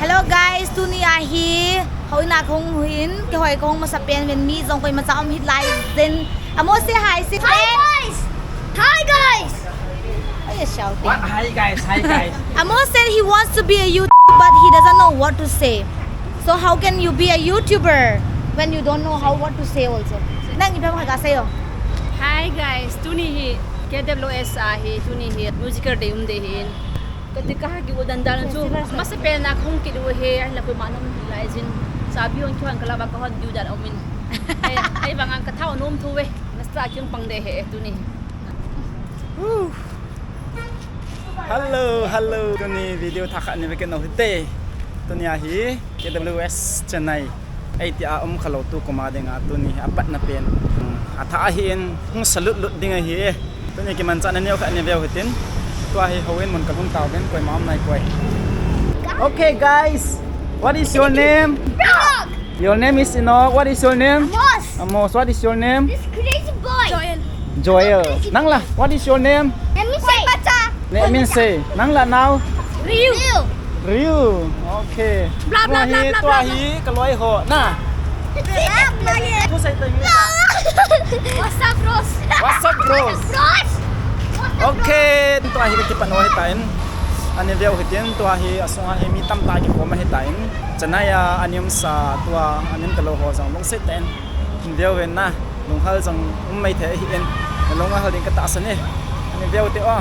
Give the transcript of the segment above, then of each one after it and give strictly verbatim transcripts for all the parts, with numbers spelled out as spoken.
Hello guys, tuni ahi, houin a kahung hin, kihoi kahung masa pen ven mi jong koima cha um hih lai jin. Amo say hi, say hi. Hi guys! Hi guys! Why you shouting? What? Hi guys, hi guys. Amo said he wants to be a YouTuber, but he doesn't know what to say. So how can you be a YouTuber when you don't know how, what to say also? Nang ipi ham kha ga sei o. Hi guys, tuni hi K W S ahi, tuni hi musical day um ding ahin. Kati kaha kiu dan dan chu. Masa pen a kahung kit u hi, ahinla koima um hih lai jin. Sabi hon kihon kala ba kahon diu dan um in. Ai, ai bang ang katha u nom thu ve. Masa kiung pang ding ahi tuni. Hello, hello. Tuni video thakhat ni vekit u hite. Tuni ahi K W S Chennai. Eiti a um khalou tu koima dinga tuni apatna pen. Atha ahin hung salut lut ding ahi. Tuni kimanchahna neo khat ni veu hitin. Tua hi houin mun kahung tauvin koima um nai koi. Okay guys, what is your name? Your name is Inok. What is your name? Amos. Amos, what is your name? This crazy boy. Joel. Joel. Nang la, what is your name? Let me say. Let me say. Nang la nao? Ryu. Ryu. Okay. Blah, blah, blah, blah, blah. Tua hi kaloi ho na. Blah, blah, blah. What's up, bros? What's up, bros? What's up, bros? Okay, tua hi kakipan u ahitan. Ani veu hitin, tua hi asunga hi mi tamtah kikoma ahitan. Chennai a ani umsa tua ani um talou ho jong lungset tah in veu hen na, lunghel jong um maithei ahin, nalung ahel ding katahsan e. Ani veu te o.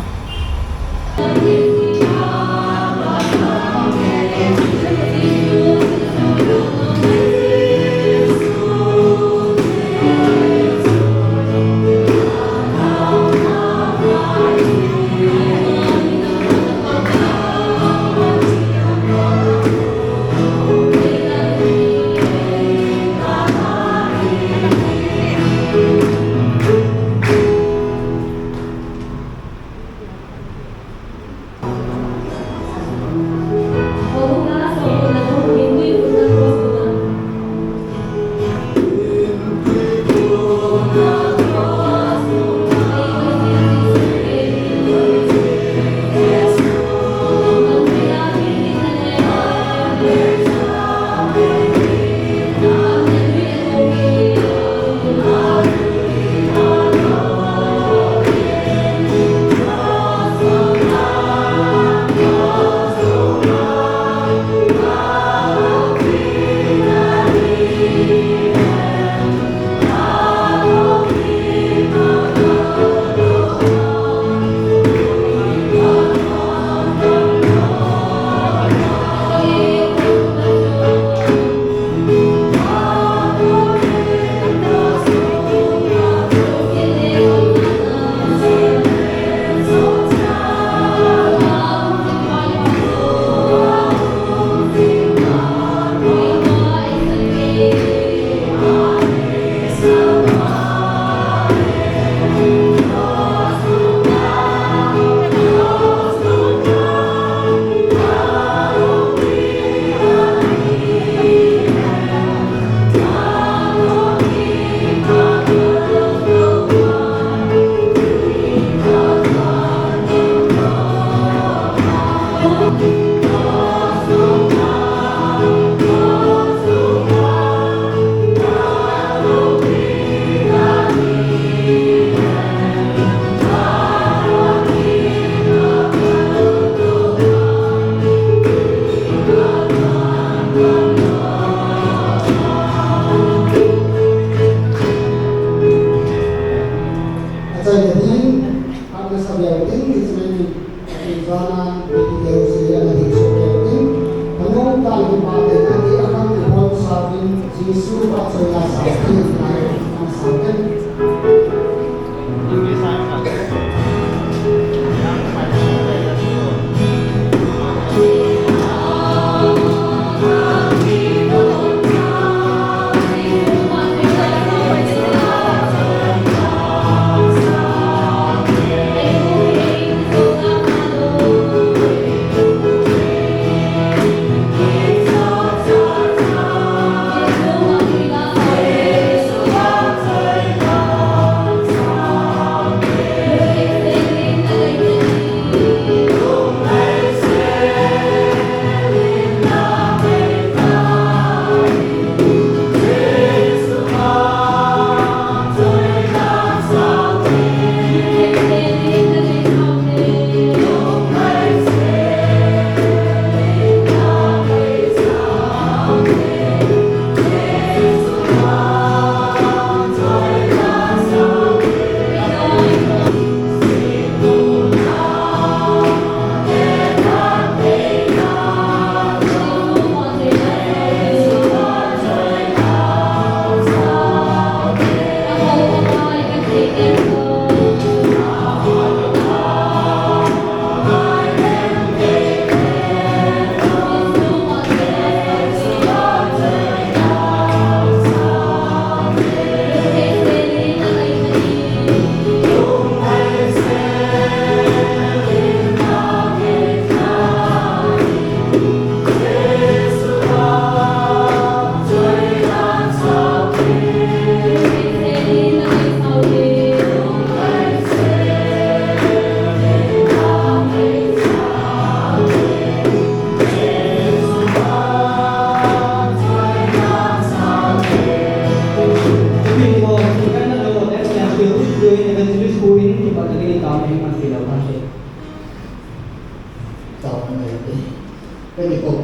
Achaina ding, phatna sa veu ding, hiche mai ni, Pathen jana, mi kiti ho se, ana ding soh kei ding. Kanu ta ni pa te, kati akhang ni bon sa vin, Jesu pa choi la sa, ti na, na sa vin.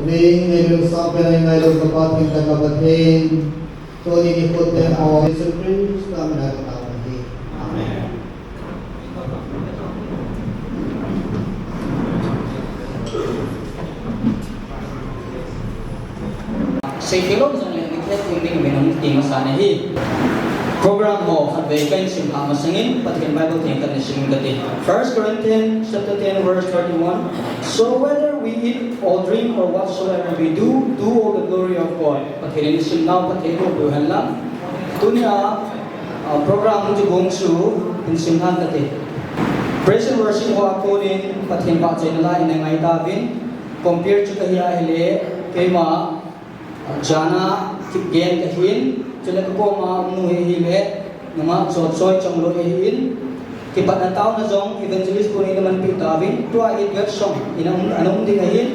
Ning, ngailut sangpen ngailut ka Pathen, ka Pathen. Tuni nikho teng ho Jesu Christa mina ka tao ahi. Amen. Seikhelou jongle nikho teng ding min hung ti masa nahi. Program ho khatvei kahin simlha masangin Pathen Bible theng khat nasim kate. First Corinthians chapter ten verse thirty-one. So whether we eat or drink or whatsoever we do, do all the glory of God. Pathen in isimnau Pathen in pui hen lang. Tunia, ah, program chu gong chu hin simlha kate. Praise and worship ho a konin Pathen vahchoina la ina ngai tauvin. Compere chu kahi ahile, keima Jana Kipgen kahin, chule ka koma umnu hi ahile, Nungah Chochoi Chongloi ahin, kipatna taona jong Evangelist pu in eina manpeh tauvin, tua hi duet song ina um, ana um ding ahin,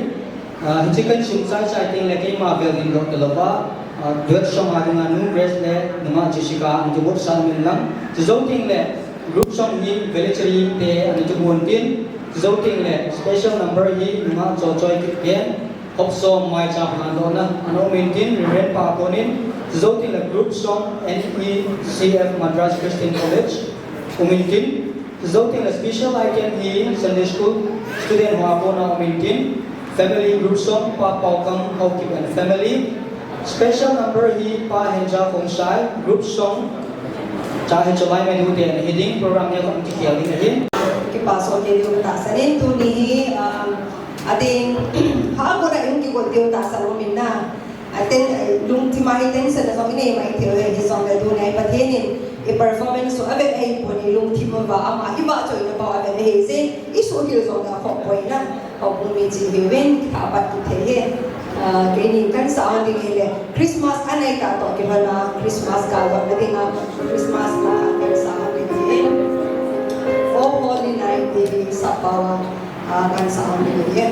ah, hiche kahin sim chaichai tengle keima vel hin doh talouva, ah, duet song a dinga Nu Grace le Nungah Jessica ana kibot sah in lang, chujou tengle group song hi Velichari te ana kibot in, chujou tengle special number hi Nungah Chochoi Kipgen, Hop song maicham handohna ana um intin, Reverend pa konin, chujou tengle group song N E C F Madras Christian College um intin, chujou tengle special item hi Sunday School student ho a kona um intin, family group song Pa Paokam Haokip and family, special number hi Pa Henja Khongsai, group song, cha hi cholai me du te ana hi ding, program hi akhom kikhel ding ahin. Kipa soh kei diu katahsan in tuni hi, um, Ading, ha, kona in kigot diu tahsan um in na. Aten, eh, lungthim a hi tension a jong inei mai thei u ahi, hijongle tuni a hi Pathen in i performance u ave ahipon, i lungthim uva ama i vahchoina pau ave ahi jeh in, i suhkhel jongle akhoh poi na. Houbung mi cheh hiuvin, kitha pat kit thei ahi. Ah, keinin kahin sah hon ding ahile, Christmas anai tah toh kilhon a, Christmas gal dotna dinga, Christmas la kahin sah hon ding ahi. O Holy Night, ti hi sap pau a, Ah, kahin sah hon ding ahi.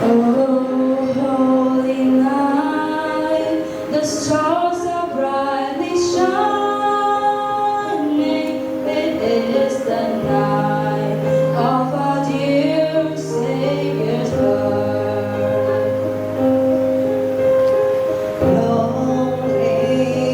Oh, holy night, the stars are brightly shining. It is the night of our dear Savior's birth. Long may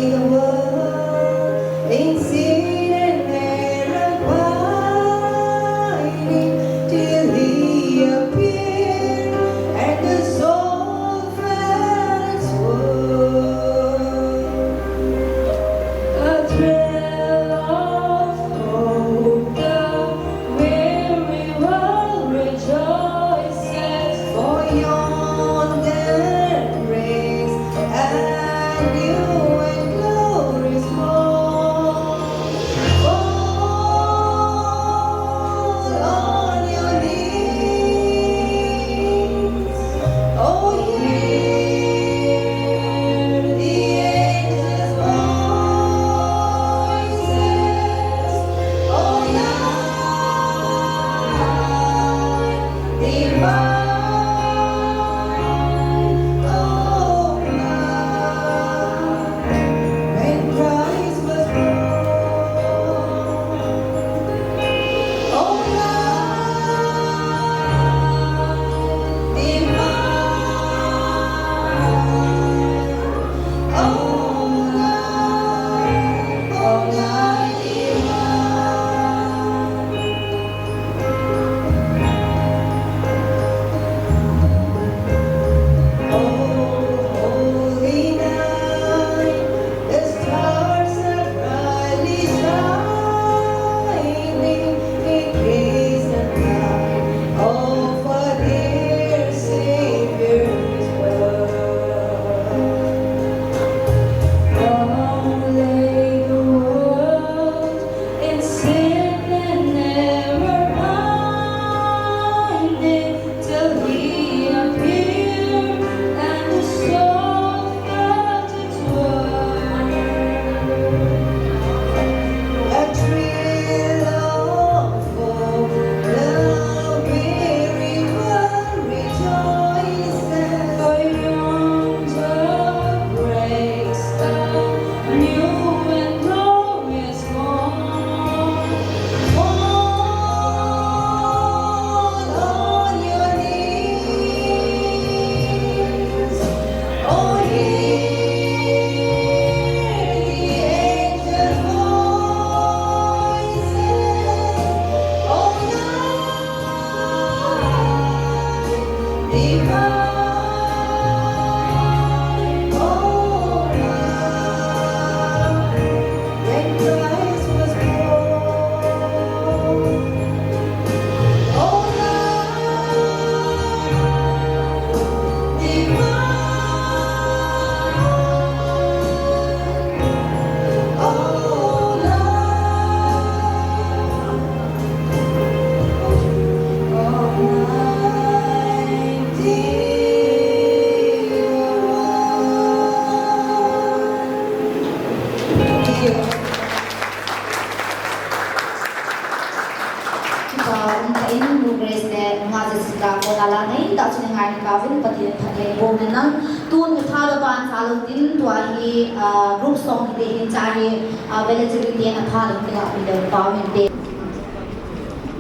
Kavin Pathen phatthei boh in nang tun u tha lo ban sa lo tin tua hi, ah, group song hi te hin cha hi, ah, village ri te na pha lo kila pi lo pa min te.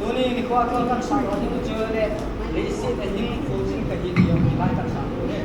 Tuni nikho a kon kan sa lo tin chu le, leiset a hin closing ka hi ti lai kan sa lo le.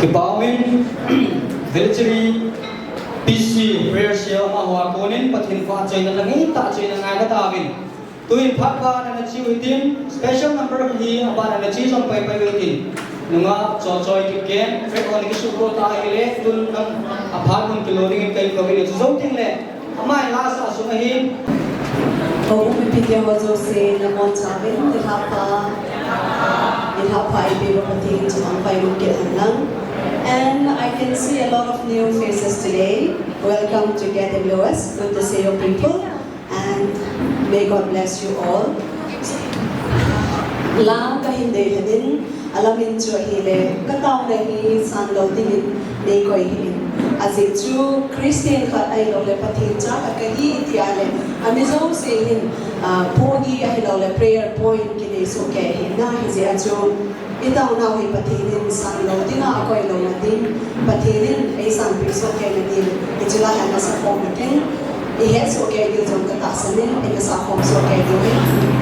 Kipa umin, Village P C Prayer Cell amaho a konin Pathen phatchoina lhangin tahchoina ngaina tauvin. Tuin phat bana nache u hitin, special number hi abana nache jong paipai u hitin. Nungah Chochoi Kipgen, Fred hon kisuhkhol ta ahile, tun nang aphat hung kilo dingin kahin kouvin, chujou tengle, ama in la asah sung ahin. Houbung mipi teho jouse, nabonchauvin, thilha pa. Ilhah pha eipeuva Pathen chu mangpha eiboh kit hen lang. And I can see a lot of new faces today. Welcome to K W S. Good to see you people. And may God bless you all. La kahin dei lhonin, alamin chu ahile, kataona hi sanlou dingin neikoi ahin. Ajeh chu Christian khat ahiloule Pathen cha khat kahi tia le, ami jouse hin, ah, phogi ahiloule prayer point kinei sohkei ahin, hijeh a chu itaonau hi Pathen in sanlou dinga akoilouna ding, Pathen in eisanpeh sohkei na ding, hiche lai a kasakhom utin, ihet sohkei diu jong katahsan in, ina sakhom sohkei diu ahi.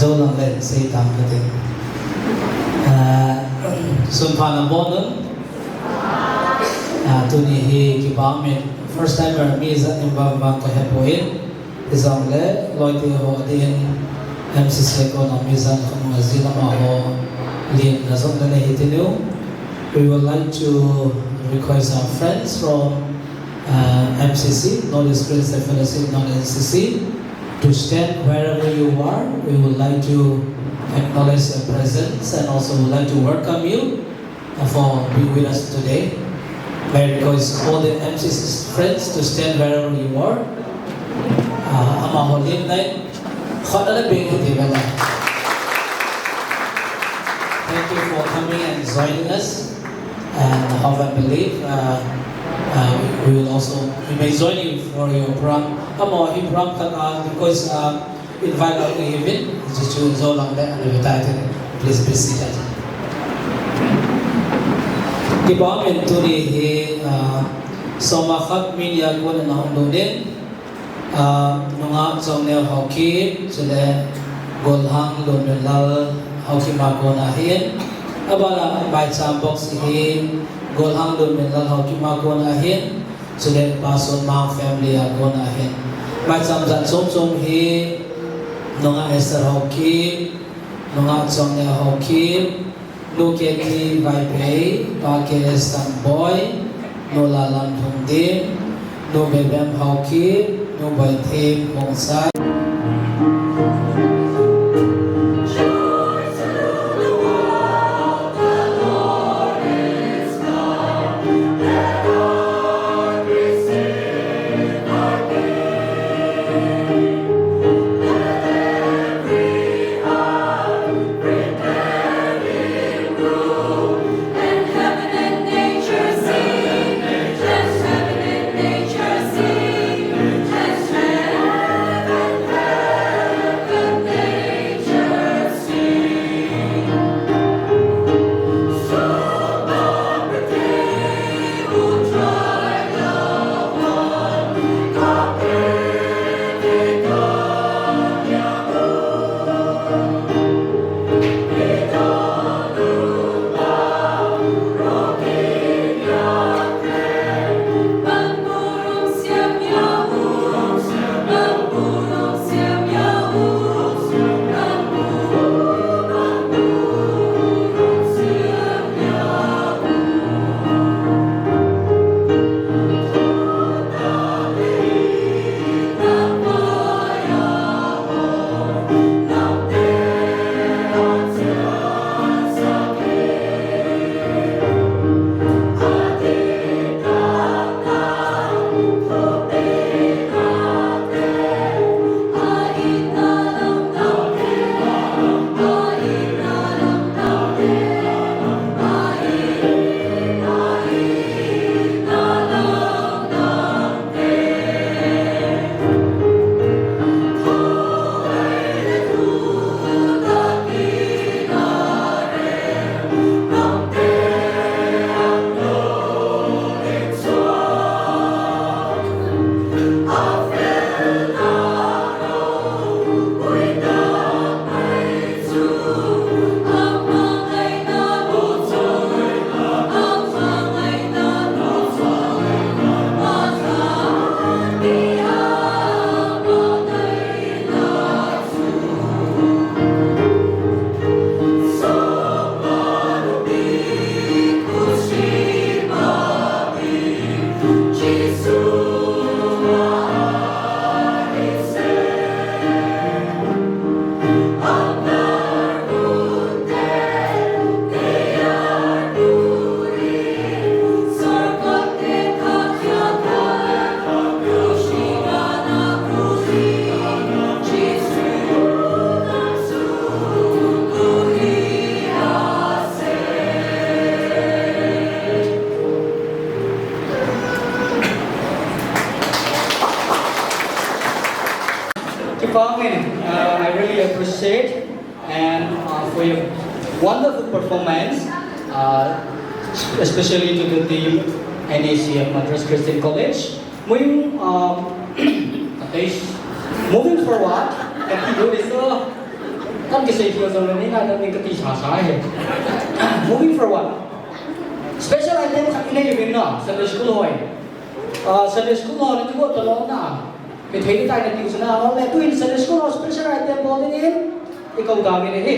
Zo lang le sei tang kati. Ah, sun pha nabon un. Ah, tuni hi kipah in first timer mi ijat in bang bang kahe poi. Hijongle loite ho din M C C a kona mi ijat khong ajin amaho lim na jong na nei hite niu. We would like to request our friends from uh, M C C, North East Christian Fellowship, non-M C C, to stand wherever you are. We would like to acknowledge your presence and also would like to welcome you for being with us today. May I request all the M C C friends to stand wherever you are. Uh, amaho lim nai, khut ana beng hite bela. Thank you for coming and joining us. And hope and believe, uh, uh, we will also, we may join you for your program. Amaho hi program khat, uh, because, uh, invite out to even, Jesu zo lang le, and we title, please be seated. Kipah in tuni hi, uh, soma khat min ya ko na hong do din. Ah, nungah Chongneo Haokip, chule Golhang Lunminlal Haokip a kona ahin. Abana maicham box hi Golhang Lunminlal Haokip a kona ahin. Chule Pa Sonmang family a kona ahin. Maicham jat chom chom hi nungah Esther Haokip, nungah Chongneo Haokip, Nu K T Vaiphei, Pa K S Tamboi, Nu Lalam Lhungdim, Nu Bebem Haokip, Nu Boithip Khongsai. Kipah in, uh, I really appreciate and, uh, for your wonderful performance, uh, especially to the team N A C F Madras Christian College. Moving, uh, okay, moving forward, category so Kan kisei khel jongle nei ngaidam uvin kati sasa hi. Moving forward. Special item khat inei uvin na, Sunday school ho. Ah, Sunday school ho natigot talou na. Mithei ni tai natiu chu na, ahile tuin Sunday school ho special item bol dingin ikou tauvin ahi.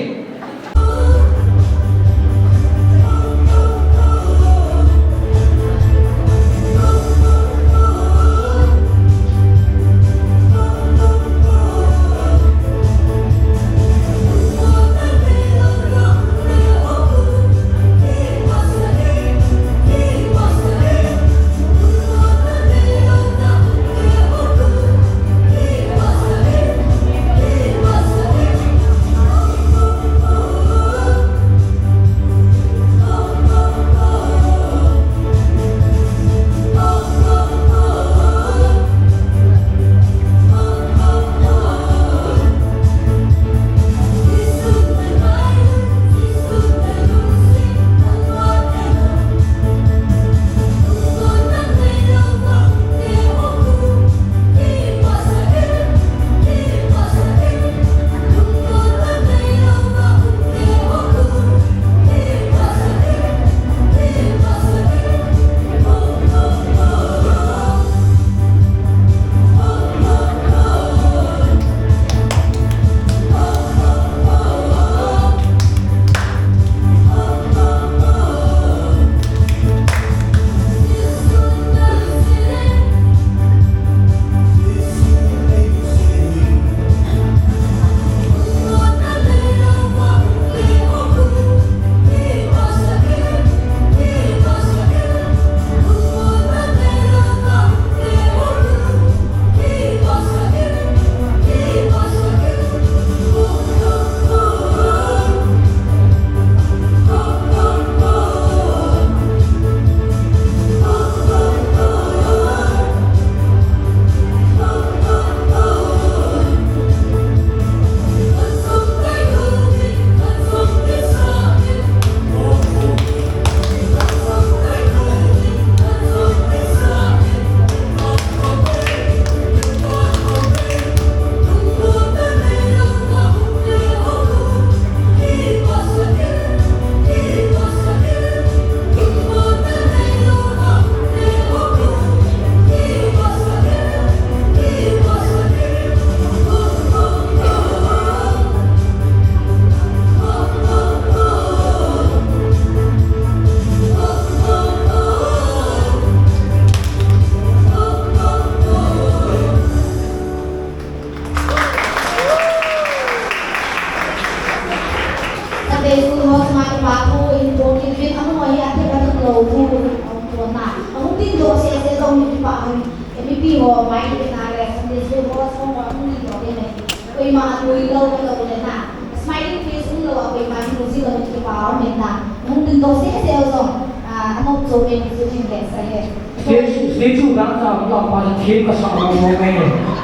Sunday school ho chunga kipa thu in bol kit uvin, amaho hi athep athep lou thu in aum pon na. Ahung dingdoh sese jong hi kipa hung, mipi ho mai le na le Sunday school ho chunga hung dingdoh le mai. Koima alui lou lou le na. Smiling face um lou a koima hi jong kipa um in na. Ahung dingdoh sese jong, ah, anop chom in chu hin le sa le. Statue, statue dancer, pa, pa, thil kasa mong mong e.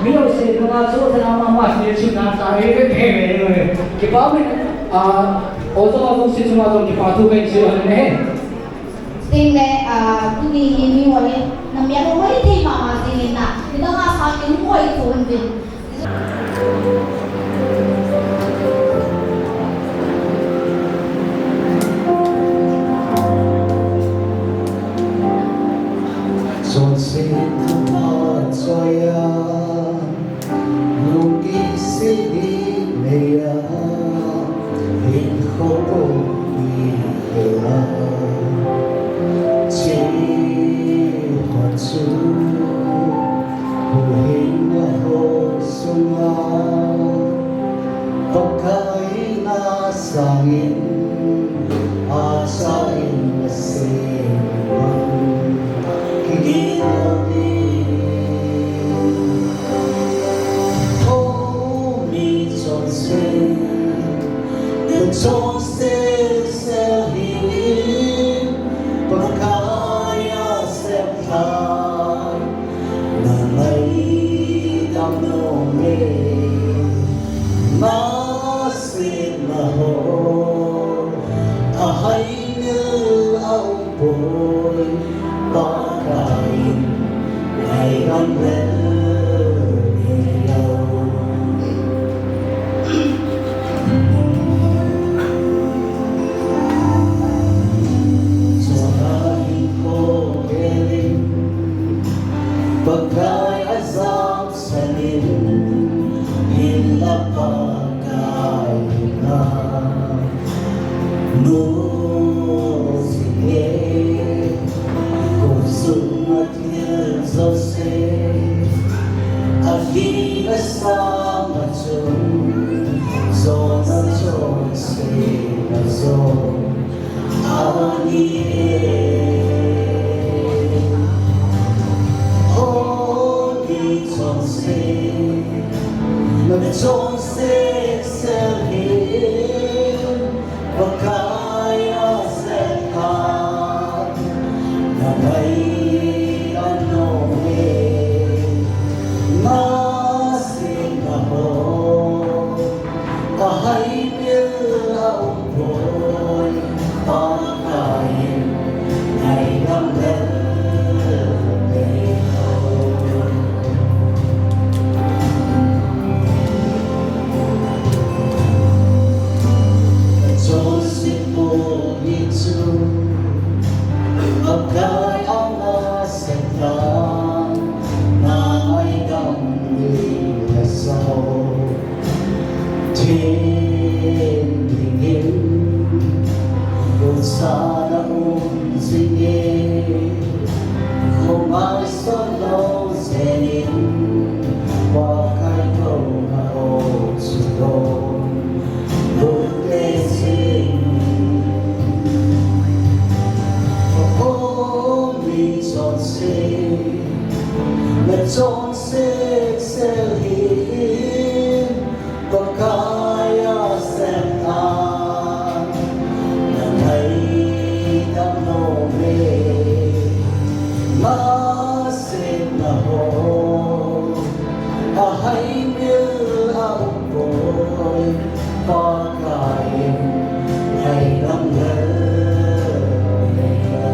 Mi lo se, kanga chu, tana mama, statue dancer, e, e, e, e, e. Kipa mi, ah, ojo, ojo, si chunga, ojo, kipa thu, kai, si, o, ne. Ting le, ah, tuni hi mi wa le, na mi a ko hoi thei mama, si, ni na. Ni na nga sa, ni hoi, thu, ni. Chonset thupha choi a, lungkit seh ding nei a, hinkho ko ni hela. Hiche ho chu, huhhingna ho sunga, Pakai in asangin, achain asem bang, kigel lou ding. O mi chonse, na chonse sel hi, Pakai a sep tha, na ngaidam nom e, na setna ho, ahai nel a um poi, Pakai in ngaidam lel ngai lou. Chonset sel hi Pakai a sel a, na mai a nom e, na sin a ho, a hai mil a um poi, Pakai in ngaidam lel nei lo. Chonset pu hi chu Pakai a sel a, na ngaidam ding le sao. Thim dingin lut sa na um jing e, kho ngaisot lou jeng in, Pakai kouna o chu dong lut te jing. Ka komi chonse, na chonset sel hi Pakai a sel a, na ngaidam nom e, na sin a ho, a hai mil a um poi, Pakai in ngaidam lel nei lo.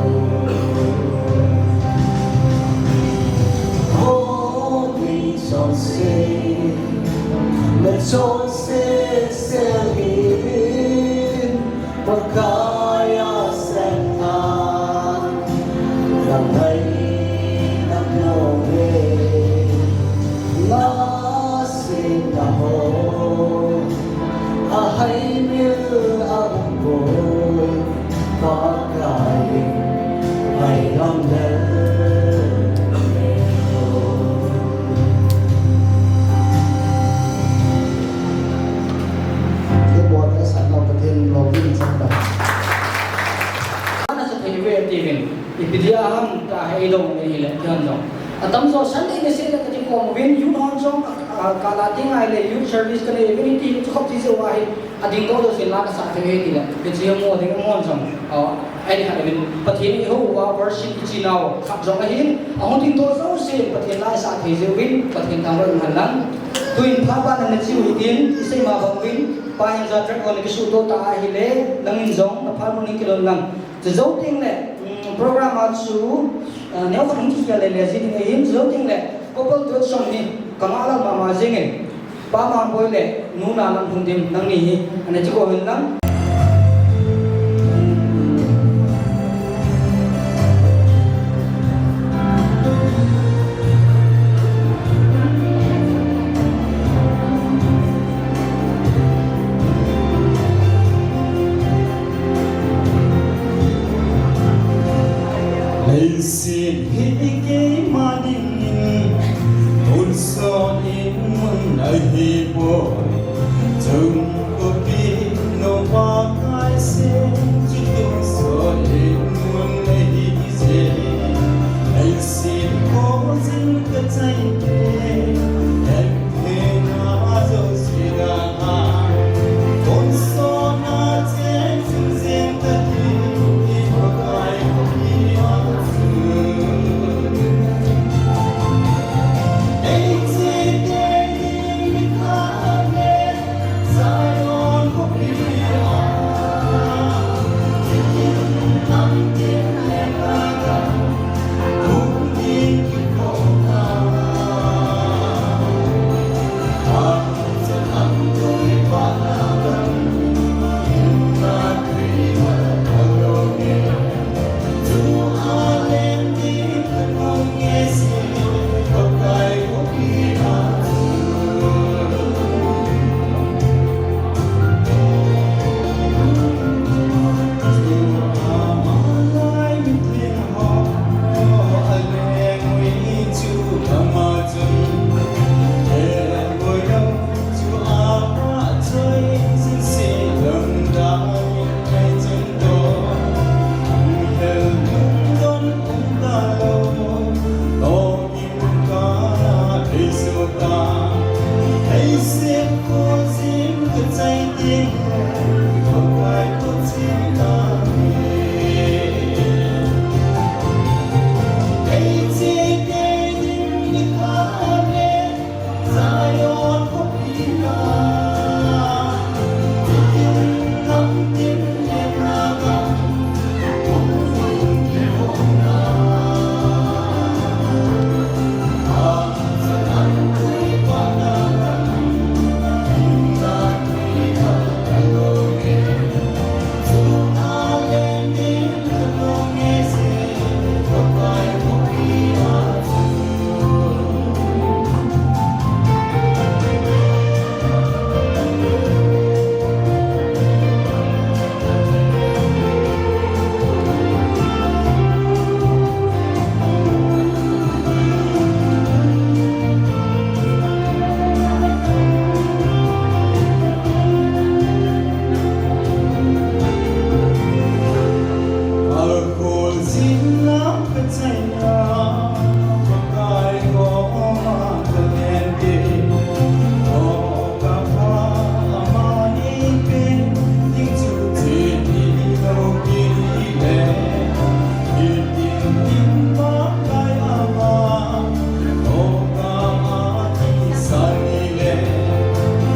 Komi chonse, na chonset sel hi Pakai a sel a, na ngaidam nom e, na sin a ho, a hai mil a um poi, Pakai in ngaidam lel nei lo. Keyboard a sat nau Pathen louvin chang ta. Ana sa thei ve tivin. Ipi dia ham ta hei dong nei le kihan dong. Atam jo Sunday message le kati kom vin, youth hon jong, a, a, kala ding ahile youth service kanei vin ti chu khop ti jeh u ahi. Ading doh doh sin la kasah thei e tile, hiche hi mo ding mo jong, ah, ahi khat in, Pathen in eiho uva worship ichi nau khat jong ahin, ahung ding doh jouse Pathen la isah thei jeh uvin, Pathen thangvah in umhen lang. Tuin phat ban ana che u hitin, isei ma bang uvin, Pa Henza track ho na kisuhtoh ta ahile, nangin jong na phat mun in kilon lang. Chujou teng le, um, program a chu, ah, neokhat hung kikhel le le ji ding ahin, chujou teng le, couple duet song hi, kangah lal mama jeng in, Pa Mangboi le Nu Nalamlhundim nangni hi ana che ko hen lang. Leiset hi keima dingin tonsot in mun ahipoi. Chun kopi no Pakai seh chu tonsot in mun ahi jeh. Leiset ko jin kachai te.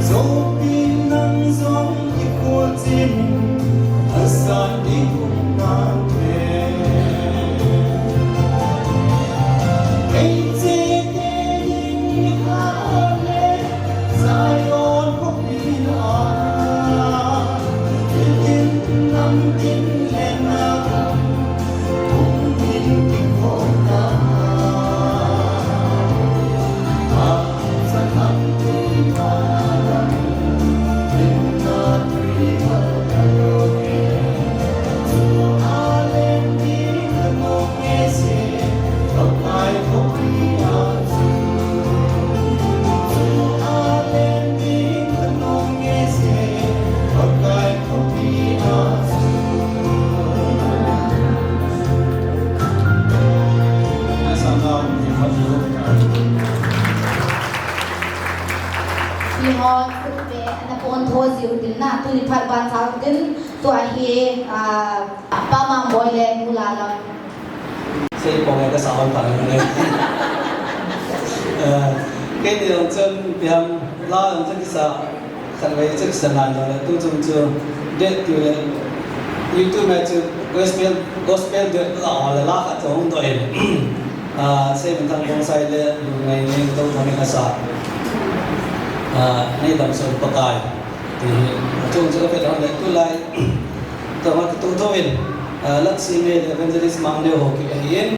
Sopi nang jong i khuchin, a san ding um nante. Ei chete ding i kha le, Zion khopina, i tin nam tin le na, um in i khopina. Ihon khut be ana pon tho jiu tin na, tuni phat ban chau tin, tua hi, ah, Pa Mangboi le Nu Lalam. Sei pon ka sa hon phan ne. Eh, kei ni jong chun piang la jong chun kisa. Khatvei chu kisa nai lou le, tu chung chu det tiu le, YouTube a chu gospel, gospel det la ho le la khat chu hung doh in. Ah, Seiminthang Bongsai le Lungngaineng Touthang in asa. Ah, nei damsel Pakai. Ti hi, chung chu ka vet hon le, tulai. Tama ka tung tho in, ah, Laksimi le Evangelist Mangneo ho kipe ahin.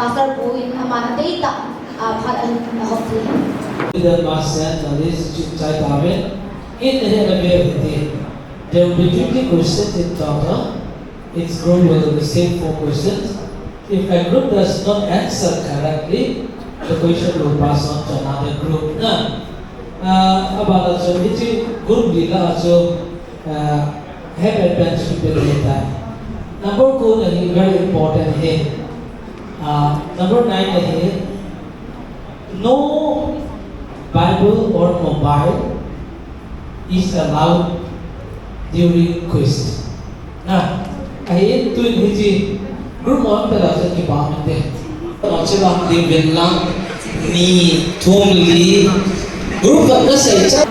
Pastor Pu in aman adeitah, ah, phat ahin ahop thei. Leader Master Charles Chingchai Taven in ahin avel hite. There will be fifty questions in total. Each group will receive four questions. If a group does not answer correctly, the question will pass on to another group. Na, ah, abana chu hiche group li la chu, ah, he pen pen chu pe le tai. Number ko na hi very important hi. Ah, number nine na hi, no Bible or mobile is allowed during quiz. Na, ahin tun hiche group mo pela chu kipa mate. Chila di ven lang ni thum li group ka na sei cha.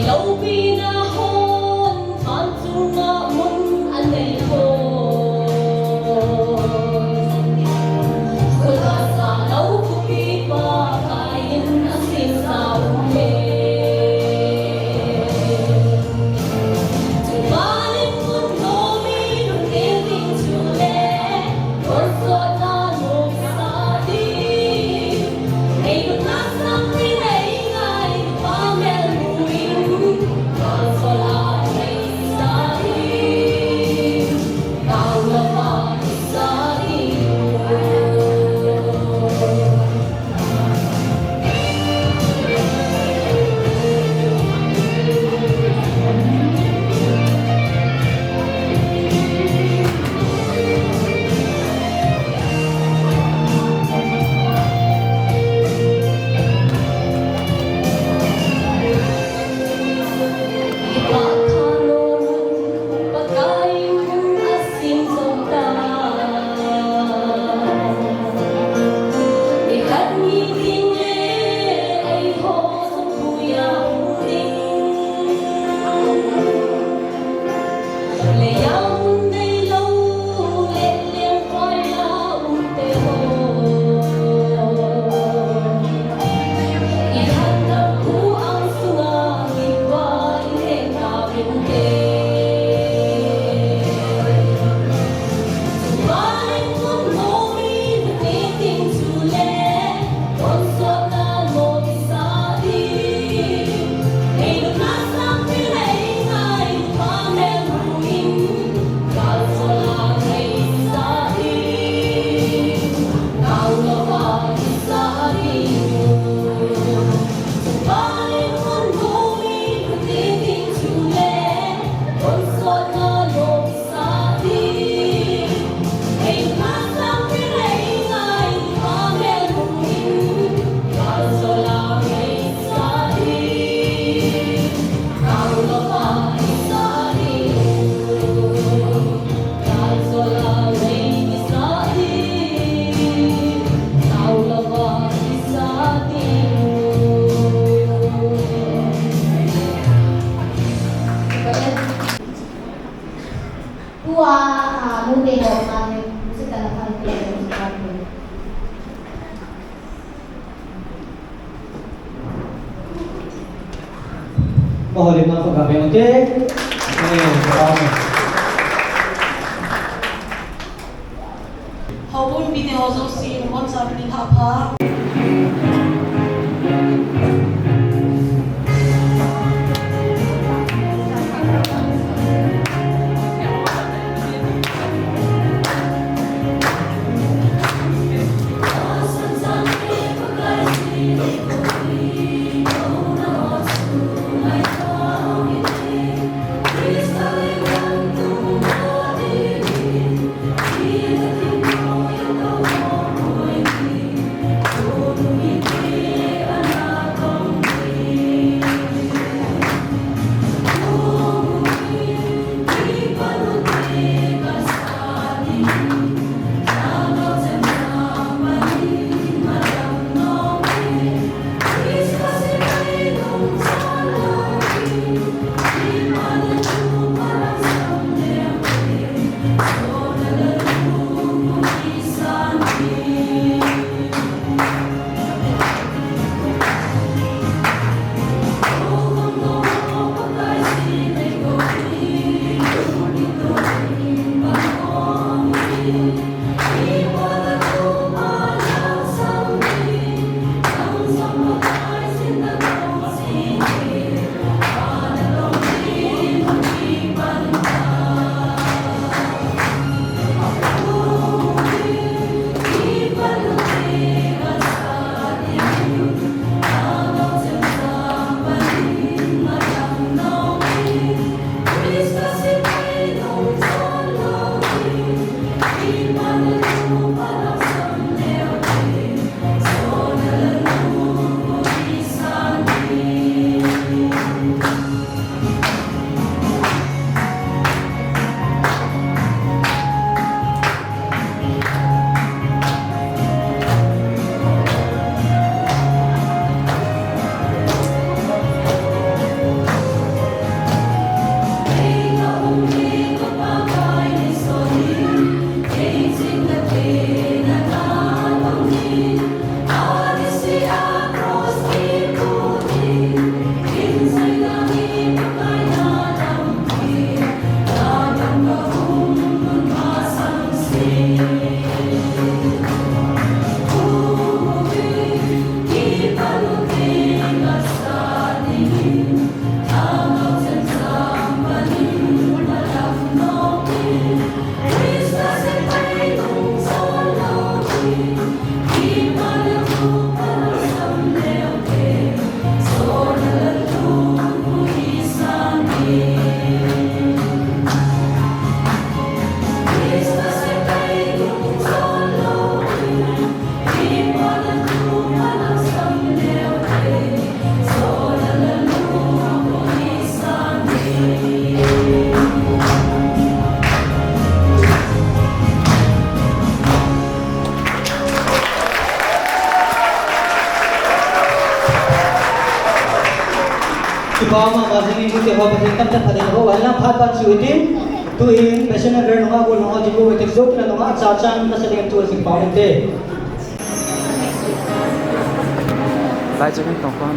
Lopina hon, phan chunga mun anei hon. Khut a sa lo thupi Pakai in asemsa um e. Chubanin mun nomi nun in ding chule, tonsotna nomi sa ding. Ei lut na sang in ei ngai, Pa mel mu in, kalsol a ei sa ding. Kalsol a ei sa ding. Tua, ah, mu be ho sa le, mu se ta la kan pe, mu se ta pe. Maholin ma ko ka be mo te. Eh, ka be. Houbung video jouse, WhatsApp ni tha pha. Kipa mama jingin nute ho Pathen kamchat phatah in ho, ahinla phat phat chu hitin, tuhin Passion Unveil nunga gol nunga jing gol hitin, jotna nunga cha chan nasa dingin tu jing pa ute. Lai chu min tong kon.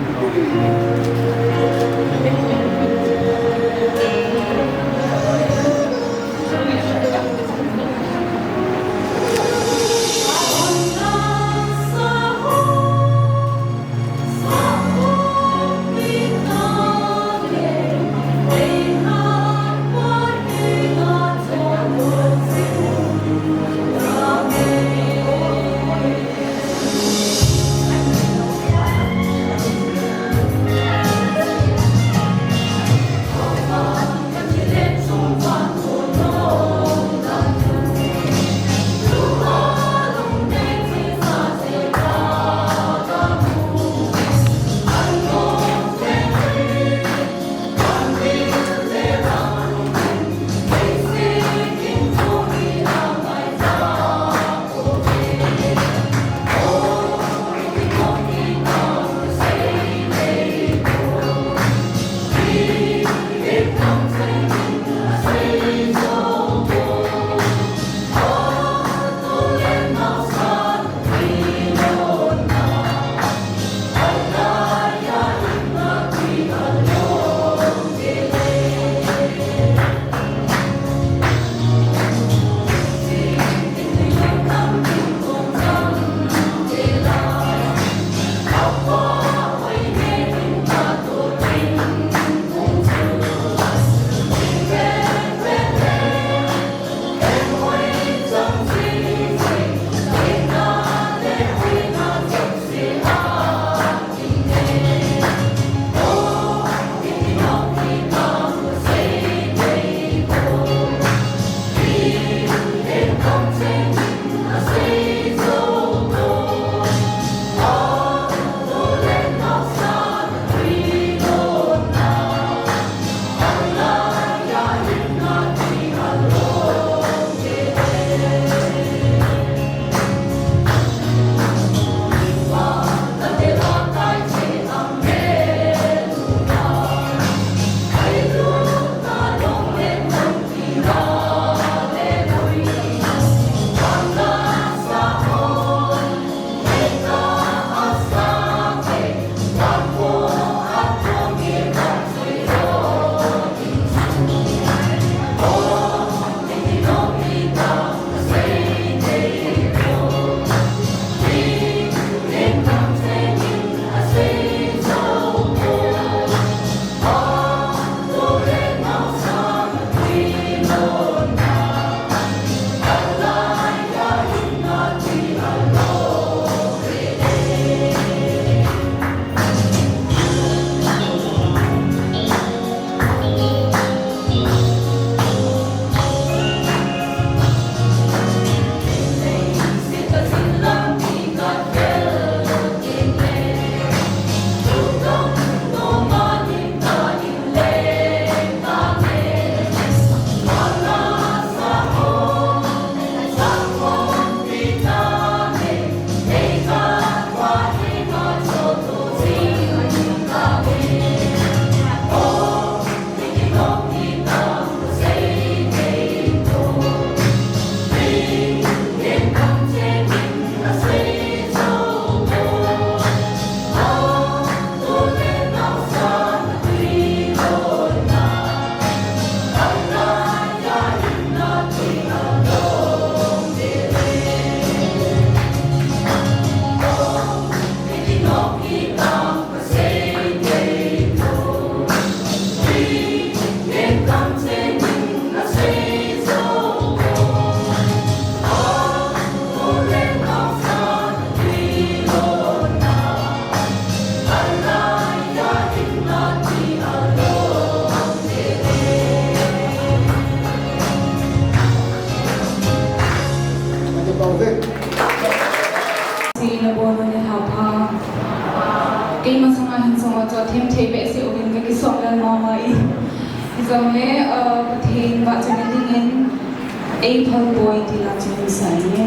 Sina bono ni hapa. Kei masanga hin song a cho them thei be se uvin ka kisong lal mama i. Kisong le, uh, Pathen ba chani dingin. Ei phal poi ti la chun sai ne.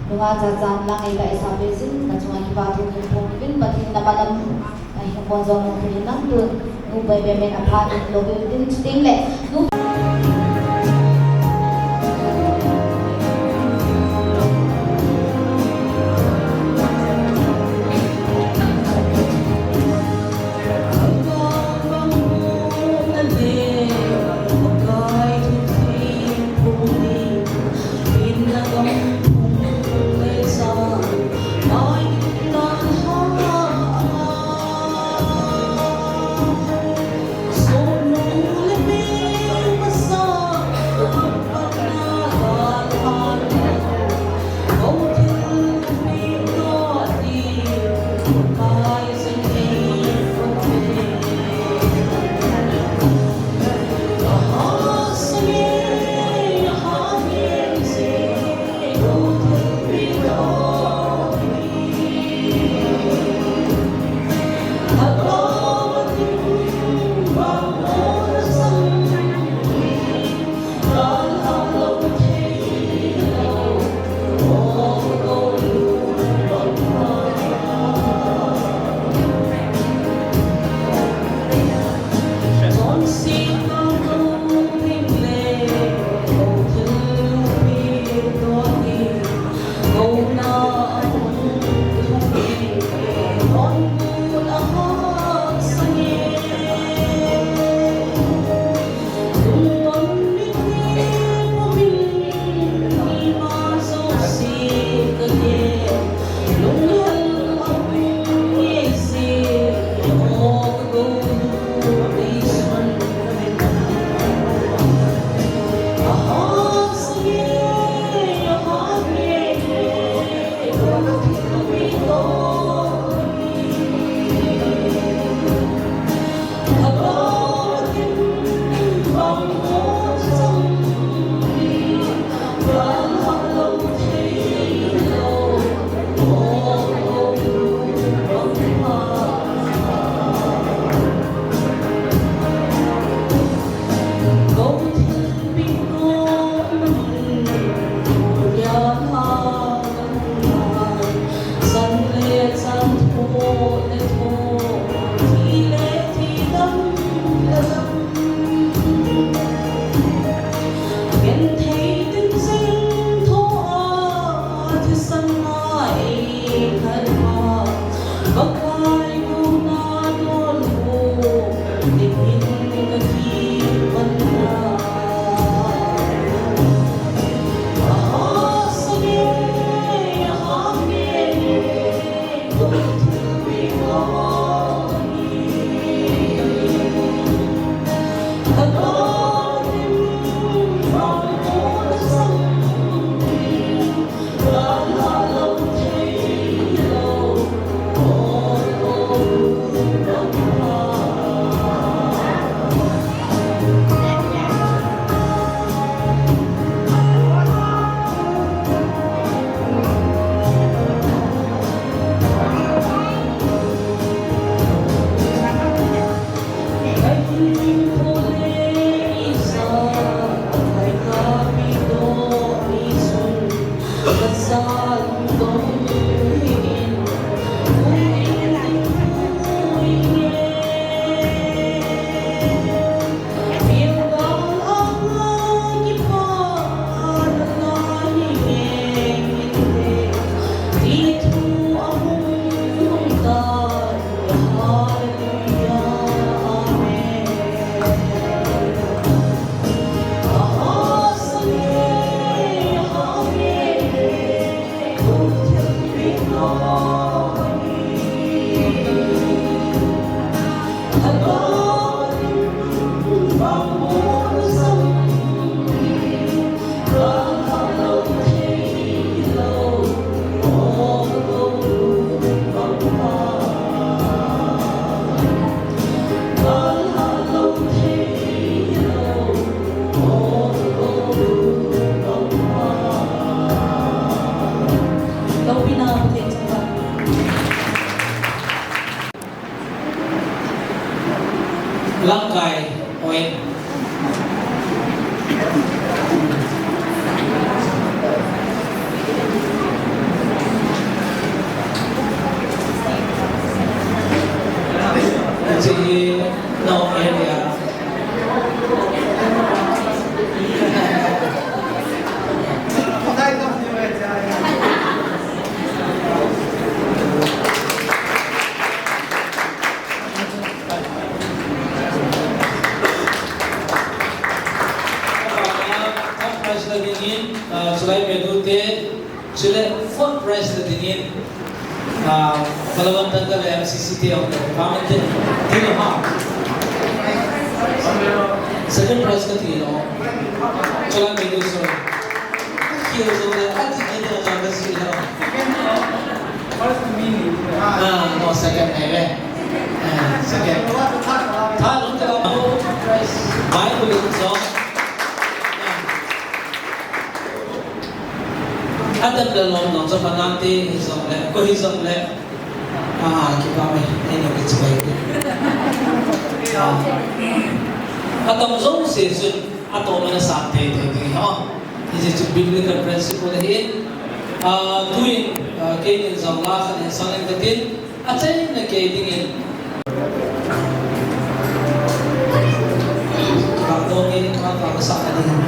Nunga cha chan lang ei ta isa pe jin, ka chunga kipa thu kahin phong uvin, Pathen in na malam, ka hin kon jong nung thei nang tun, nu bai be men a pha in lo be din chuting le, nu Lamkai, oi. Dingin, ah, Balawan Tangka le M C C te hong le, Paman te, te lo ha. Second prize ka ti lo. Chola me do so. Ki ho so le, a ti ki te na chang ka si lo. Ah, no, second hai ve. Ah, second. Third lo te lo. Prize. Mai ko lo so. Atam le lom nong cho pa nang te hi jong le, ko hi jong le. Ah, kipa me, ei no kichi bai. Ah. Atam jong se sun, ato mana sa te te te ho. This is a biblical principle hi. Ah, tuin, ah, kei nin jong la khan in sang in ka tin. Achaina kei dingin. Ka dongin ka ka sa ka ding.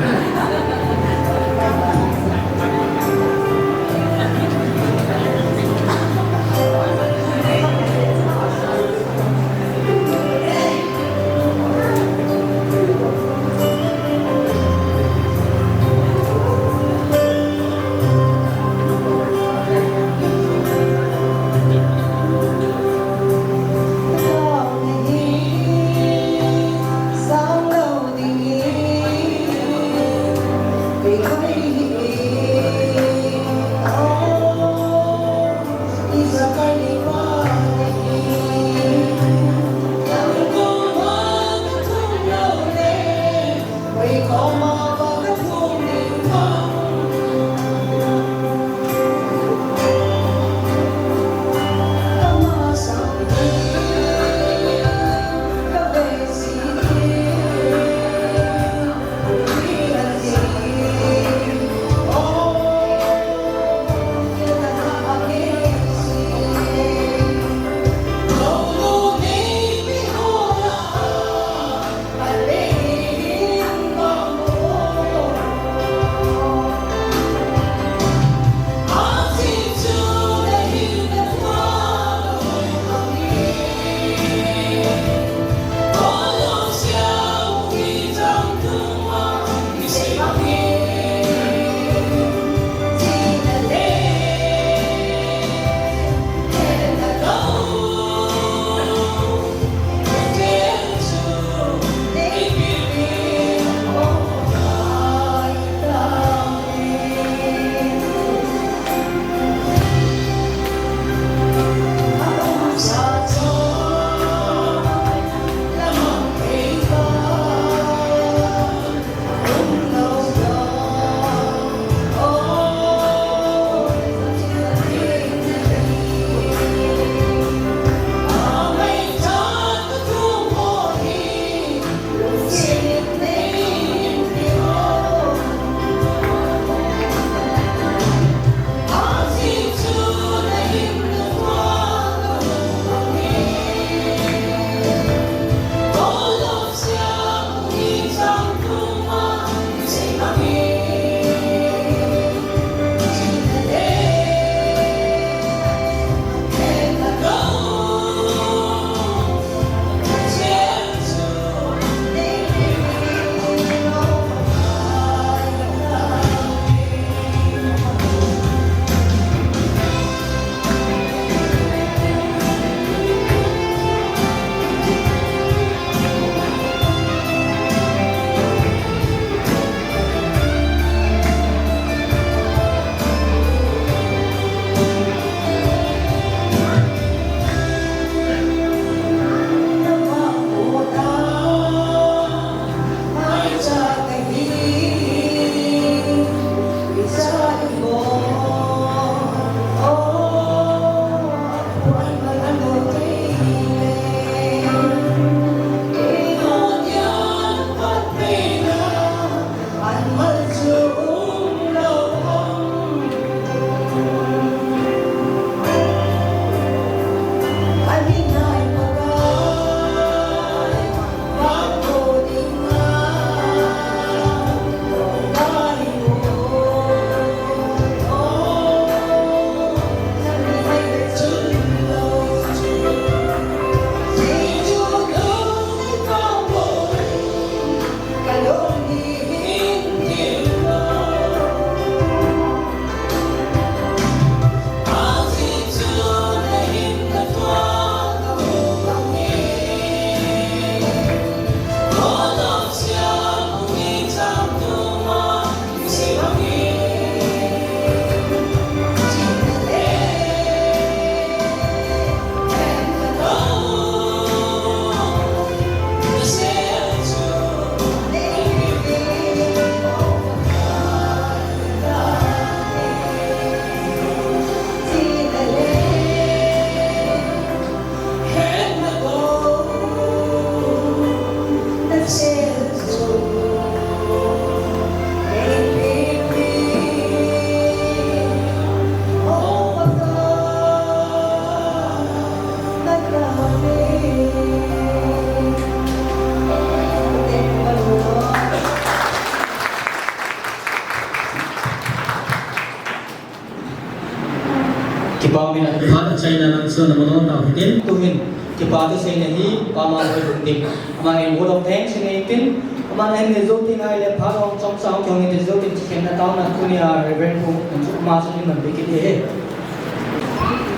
Kipa min a phat achaina lang chu namu nom tau hitin. Tuhin kipa thu seina hi Pa Mangboi Lungdim. Ama hin vote of thanks inei tin. Ama hin nei jou tin ahile phat hung chom sa hung kihong in ti jou tin chikhenna taona tunia Reverend Pu chu ama chun in man pe kit e.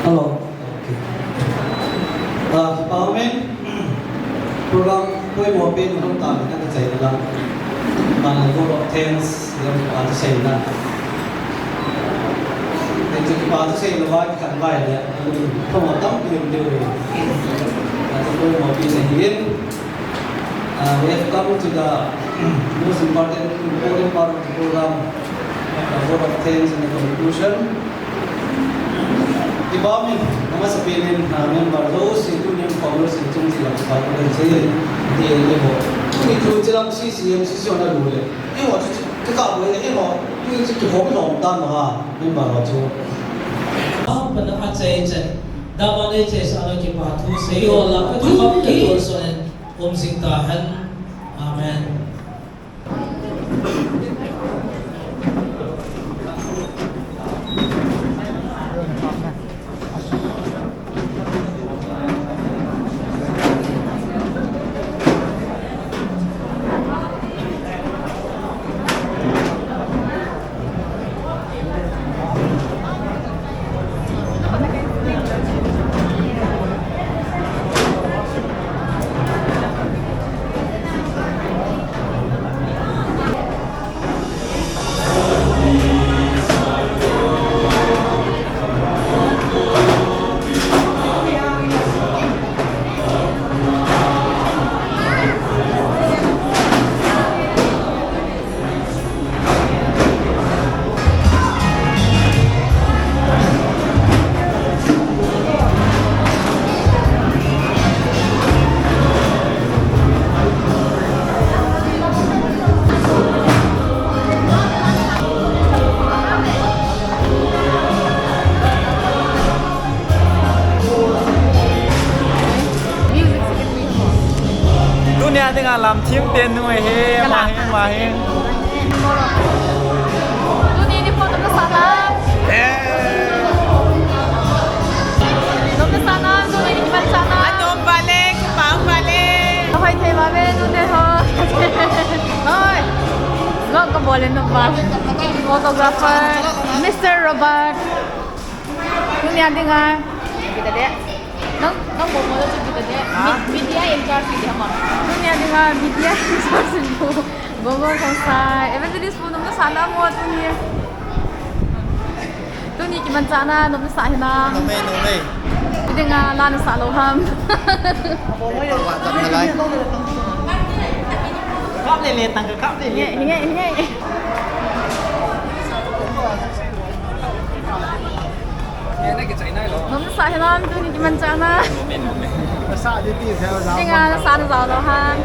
Hello. Okay. Ah, kipa min. Program poimo pen hung ta min a kachaina lang. Ama hin vote of thanks. Kipa thu seina. Hichu kipa thu seina va kikhan vai le. Thoma tampi um deu ve. Hichu poimo pen ahin. Uh, we have come to the most important, important part of the program, the vote of thanks and the conclusion. Kipa min, amasapen in, uh, member those, including founders, in chung sila kipa min sei, di level. Tuni chu chilang C C M C C ona lule. Eiho chu, kikah boi le, eiho, tuni chu kihom lom dan ma ha, member ho chu. Apa na achai chan, dama ne che sa na kipa thu sei ho la, ka thu kham ke to so en, um jing ta hen. Amen. Tunia dinga lam thim pen nu hi, ma hi, ma hi. Tuni ni photo ka sa na. Eh. Nom na sa na, tuni ni kiman sa na. Anom vale, kipah vale. Ka hoi thei vale, tuni ho. Hoi. Vlog ka bol le nom vale. Photographer, Mister Robert. Tunia dinga. Kita dia. Nang, nang bol mo chu kita dia. Ha? Media in charge dia ma. Tunia dinga media in charge bu. Gogo Khongsai. Evangelist bu nom na sa na mo tuni. Tuni kimanchahna nom na sa hinam? Nom e, nom e. Idinga la na sa lou ham? Kap le le tang ka kap le le. Hinge, hinge, hinge. Nom na sa hinam tuni kimanchahna? Dinga la sa na jao lou ham?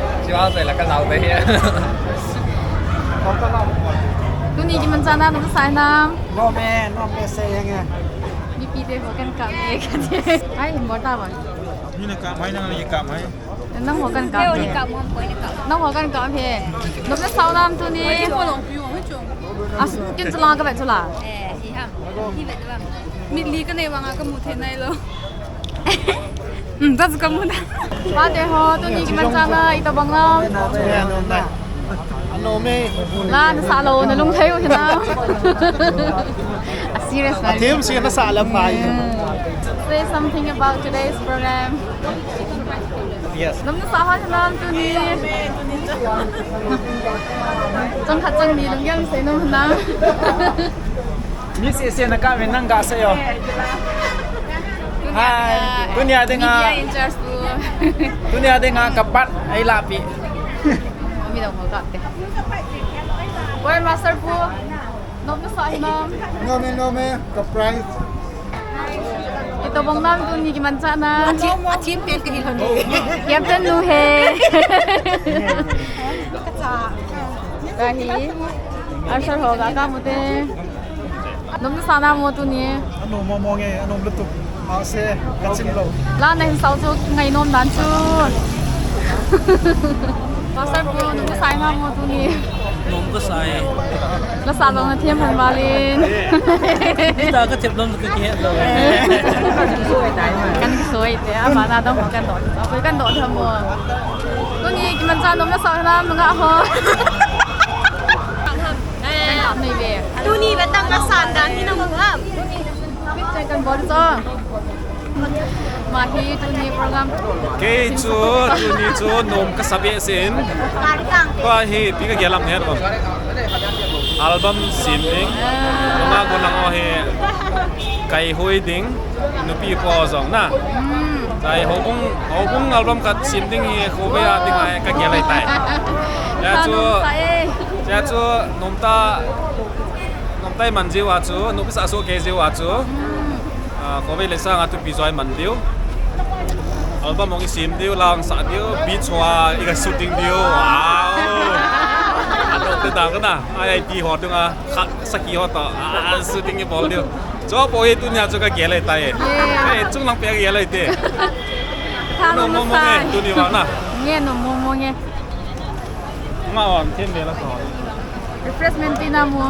Tuni kimanchahna nom na sa hinam? Nom e, nom e, sei henge. Mipi te ho kan kap e kati. Ai, bol ta bol. Ni na kap mai, nang na kap mai. Nang ho kan kap e. Nang ho kan kap e. Nom na sa hinam tuni? As, kin chula ka vet chula. Eh, hi ham. Hi vet ham. Mit li ka nei vanga ka mu thei nai lou. Hmm, ta chu ka mu na. Pate ho, tuni kimanchahna, itobang na. Nom e. La na sa lou, na lung thei u hinam? A serious na. Athim si na sa la pai. Say something about today's program. Yes. Nom na sa hinam tuni? Chang khat chang ni lung yang sei nom hinam? Mi sese na kap e, nang ga sei o. Hi, tunia dinga. Media in charge bu. Tunia dinga ka bat ei lapi. Mi dang ho kap te. Well, Master Pu. Nom na sa hinam? Nom e, nom e, ka prize. Itobang nam tuni kimanchahna? Athim, athim pen ka hi lou ne. Captain nu he. Ka hi. Arthur ho ga ka mu te. Nom na sa nam mo tuni? Anom mo mo nge, anom lutuk. Ase, ka chim lou. La na hin sao chu ngai nom dan chu. Pastor Pu, nom na sa nam mo tuni? Nom kasa e. Lasa jong nathem hon valin. Ita kathem nom kakihet lou. Kan kisoi te, abana dong kan doh. Koi kan doh tham mo. Tuni kimancha nom lasa nam nga ho. Kan kap nei ve. Tuni ve tang lasa dan hi na mo ham. Picture kan bol cho. Mahi tuni program. Kei chu, tuni chu nom kasa behseh in. Tua hi ipi kagel ham hethem. Album sem ding. Nunga gon lang ho hi. Kaihoi ding. Nupi po jong na. Hmm. Chai houbung, houbung album khat sem ding hi khovei a ding a kagel ahitai. Hia chu, hia chu nomtah, nomtah iman jiu a chu, nom kasa soh kei jiu a chu. Hmm. Ah, khovei le sang a thupi joi man diu. Album hung isem diu, la hung sah diu, beach hoa iga shooting diu. Wow. Alo te dang kana, I I T ho tunga, khat sakhi ho toh, ah, shooting ibol diu. Chu po hi tunia chu kagel ahitai. Yeah. Hey, chung lang pe kagel ahi te. Tha nom mo mo nge, tuni vang na. Nge nom mo mo nge. Nga on, them ve la ko. Refreshment tina mo.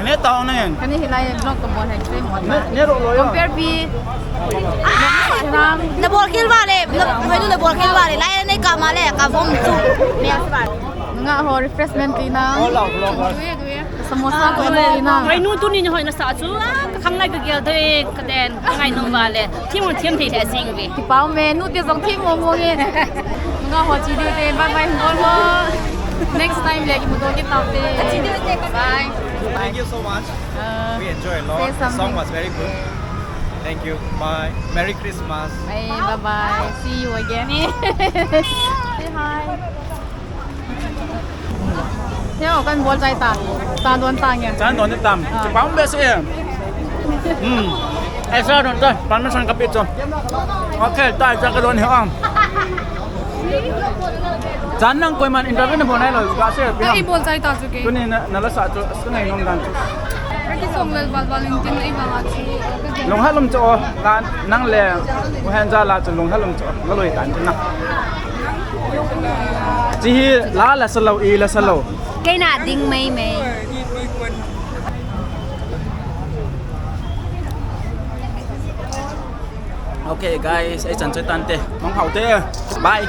Ne ta on nge. Kani hilai vlog ko bol hai se mo. Ne, ne ro lo yo. Compare pi. Ram. Na bol khel vale, na, hoi nu na bol khel vale. Lai ne ka ma le, ka vom chu. Me as ba. Nga ho refreshment tina. All our vloggers. Samosa ko tina. Hoi nu tuni ni hoi nasa chu. Ah, ka khang lai kagel thei, ka den. Ka ngai nom vale. Them, them thei thei jing ve. Kipa ume, nute jong them mo mo nge. Nga ho che diu te, bye bye, ngol mo. Next time le kimu to kit tau te. Bye. Thank you so much. Uh, we enjoy a lot. The song was very good. Thank you. Bye. Merry Christmas. Bye, bye bye. See you again. Say hi. Heo, kan bol chai ta. Cha don ta nge. Cha don ni tam. Ah. Kipa um behseh e. Hmm. Extra don ta. Permission kape cho. Okay, ta cha ka don hi am. Chan nang koiman interview nabol nai lou, ka se pi ham. Ei bol chai ta chu ke. Tuni na, nala sa chu, sungai nom dan chu. Ki song lal bal bal in tin ei vang a chu. Lunghalum cho, la nang le, u hen ja la chu lunghalum cho, la loi tan chu na. Chi hi la la sa lou, i la sa lou. Kei na ding mai mai. Okay guys, ei chan choi tan te. Mong hau te. Bye.